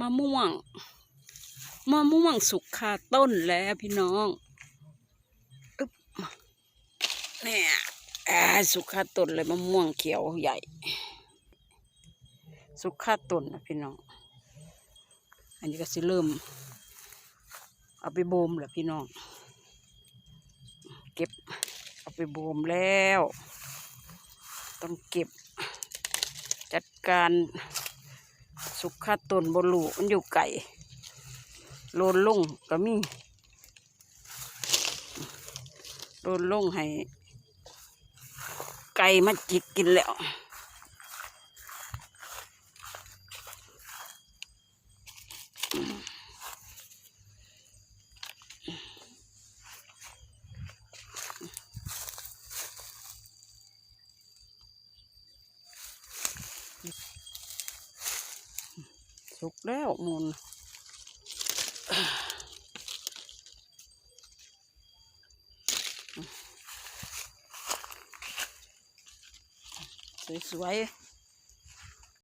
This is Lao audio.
ມະມ່ວງ ມະມ່ວງສຸກຄາຕົ້ນແລ້ວພີ່ນ້ອງ. ອຶບ ແນ່ ອາ ສຸກຄາຕົ້ນເລີຍ ມະມ່ວງຂຽວໃຫຍ່ ສຸກຄາຕົ້ນນະພີ່ນ້ອງ. ອັນນີ້ກໍຊິເລີ່ມເອົາໄປບົ່ມແລ້ວພີ່ນ້ອງ ເກັບເອົາໄປບົ່ມແລ້ວ ຕ້ອງເກັບ ຈັດການ ສຸກຄາຕົ້ນບໍ່ຮູ້ ມັນຢູ່ໄກ ໂລນລົງກໍມີ ໂລນລົງໃຫ້ໄກ່ມາຈິກກິນແລ້ວ. ສຸກແລ້ວໝູນ ສວຍໆ.